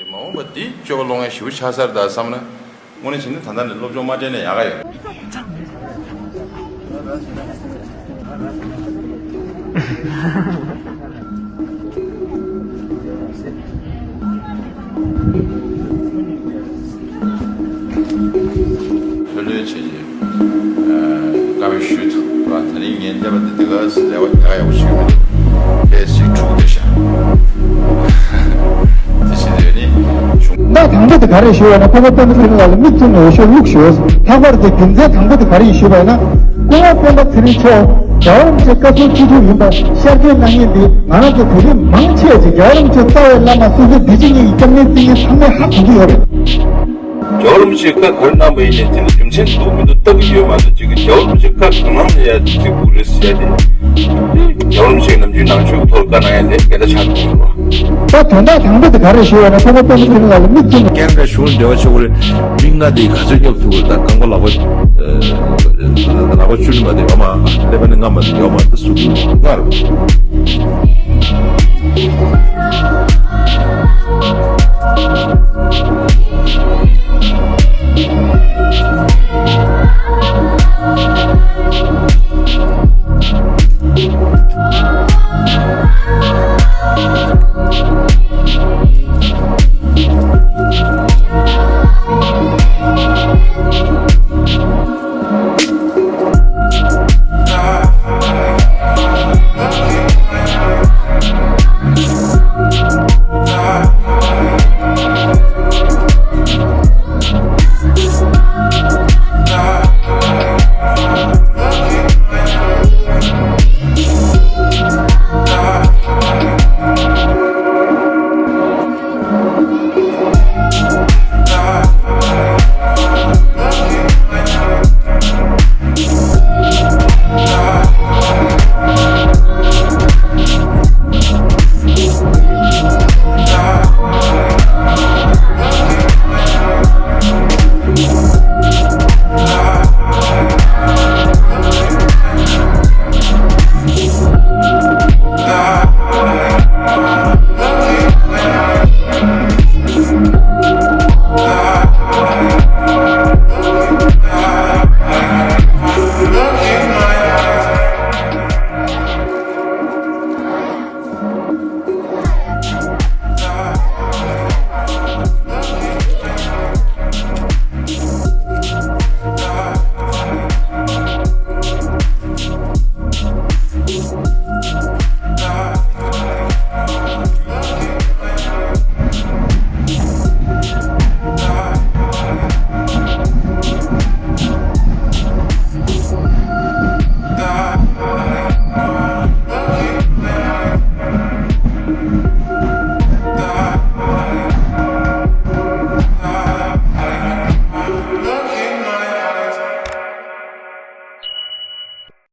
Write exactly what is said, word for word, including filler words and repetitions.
མ་འོངས་པ་འདི་སྤྱོད་པ་ལོང་ཡ་ཞིག་ཆགས་ས་རེད་ད་བསམ་ན། དངོས་གནས་བྱས་ན་ད་ལྟ་ནས་སློབ་སྦྱོང་མ་སྤྲད་ན་ཡག་ག་ཡོད། ལྷོད་ལྷོད་བྱས་རྗེས། བཀའ་མོལ་ཞུས་ཐུབ་པ། ད་རིང་ངས་བསླབ་པ་འདི་དེ་ག་ཟེར་ལས་པ་དེ་ག་ཡག་པོ་ཞིག་ཡོད་མ་རེད། ཕལ་ཆེར་འཁྲུག་བསྡད་ཤག་དེ་བཞིན་རེད་ནི་གཞུང་། གནད་དང་པོ་དེ་ག་རེ་ཞུས་པ་ན། སྐུ་ངོ་སྤེན་པ་ཚེ་རིང་ལགས་ལ་མིག་བཙུམ་ནས་འོས་ཤོག་བླུགས་ཞུ། ལྷག་པར་དུ་རྒྱུ་མཚན་དང་པོ་དེ་ག་རེ་ཡིན་ཞུས་པ་ན། སྐུ་ངོ་སྤེན་པ་ཚེ་རིང་མཆོག་རྒྱལ་བ་རིན་པོ་ཆེ་བཀའ་ཟུར་སྤྱི་འཐུས་ཡིན་པ་ཤར་བསྐྱོད་གནང་མཁན་འདི་ང་རང་ཚོ་བོད་རིགས་མང་ཆེ་བ་ཅིག་རྒྱལ་བ་རིན་པོ་ཆེ་རྩ་བའི་བླ་མ་སོ་སོའི་བདེ་སྐྱིད་གཉིས་ཀྱི་སྐྱབས་གནས་བརྩི་མཁན་ཚང་མས་ཧ་གོ་གི་ཡོད་རེད། རྒྱལ་བ་རིན་པོ་ཆེས་བཀའ་ག་རེ་གནང་པ་ཡིན་ནའི་དེ་ལ་རྒྱུ་མཚན་འདུག་མི་འདུག་ལྟ་གི་ཡོད་མ་གཏོགས། ཅིག་གི་རྒྱལ་བ་རིན་པོ་ཆེ་བཀའ་གང་གནང་ན་ཡ་བརྩི་དགོས་རེད་ཟེར་ཡ་དེ། རྒྱལ་བ་རིན་པོ་ཆེ་ནམ་རྒྱུན་ནང་ཆོས་ཀྱི་ཐོག་བཀའ་གནང་ཡ་དེ་འགལ་ཟླ་ཆགས་འགྲོ་གི་རེད་པ། ད་དོན་དག་དང་པོ་དེ་ག་རེ་ཞུ་བ་ན། སྐུ་ངོ་སྤེན་པ་ཚེ་རིང་ལགས་ལ་མིག་བཙུམ་ནས། ཀན་ཌ་གཞུང་འབྲེལ་བ་ཆོག་གི་རེད། མི་ལྔ་དེ་ག་ཚོད་སྙོབ་ཐུབ་གི་རེད། ད་རྐང་པ་ལག་པ་ལག་པ་བཅུ་ནི་མ་དེ་ཡོད་མ་རེད། ཀླད་པ་ནི་ལྔ་མ་དེ་ཡོད་མ་རེད། ད་སུ་དགོས་ལྔ་རེད།